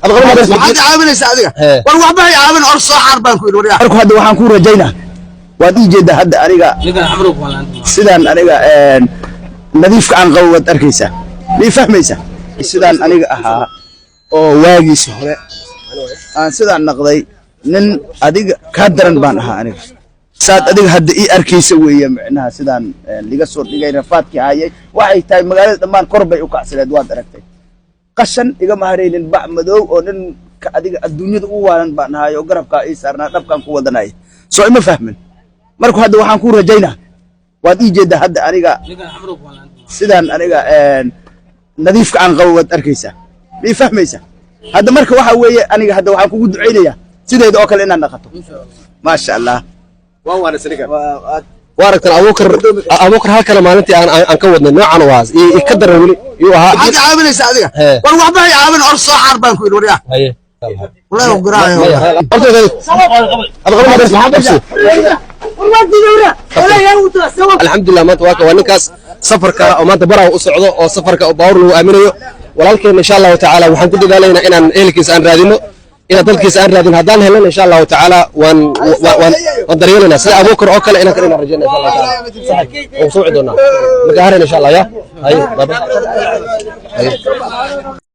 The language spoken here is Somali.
Maxaad caawinaysaa adiga? War waxba hay caawin, or soo xaar baan ku yidhi, waryaa. Marka hadda waxaan kuu rajaynaa, waad ii jeedaa hadda aniga sidaan aniga nadiifka aan qabo, waad arkaysaa, mii fahmaysaa? Sidaan aniga ahaa oo waagiisa hore aan sidaan naqday, nin adiga kaa daran baan ahaa aniga. Saad adiga hadda ii arkaysa weeye, micnaha sidaan liga soo dhigay, rafaadkii hayay waxay tahay magaalada dhammaan kor bay u kacsaneed, waad aragtay. Qashan igama haraynin, bac madow oo nin ka adiga adduunyada u waalan baan ahay oo garabkaa ii saarnaa, dhabkaan ku wadanaya. Soo ima fahmin? Marka hadda waxaan kuu rajaynaa, waad ii jeedaa hadda aniga sidaan aniga nadiifka aan qabo, waad arkaysaa, mii fahmaysaa? Hadda marka waxa weeye, aniga hadda waxaan kugu ducaynayaa sideeda oo kale inaad naqato, maasha Allah. Waa aragtaan Abuukar. Abuukar halkana maalintii aan ka wadnay noocan waa i ka daran weli yuu ahaa. Maxaad caawinaysaa adiga? War waxba hay caawin, or soo xaar baan ku yidhi, waryaa. Haye. Wallahi waan garaacaya. Alxamdulilah, maanta waa ka waa ninkaas safarka oo maanta baraha u socdo oo safarka oo baawur lagu aaminayo walaalkeen. Insha Allahu tacaala waxaan ku dadaalaynaa inaan ehelkiisa aan raadino, inaan dalkiisa aan raadino. Haddaan helno, insha Allahu tacaala, waan daryeelaynaa sida Abuukar oo kale inaan ka dhigna rajayna, insha Allahu tacaala. Waan kusoo wici doonaa marka harayna, insha Allah. Ya haye, baba, haye.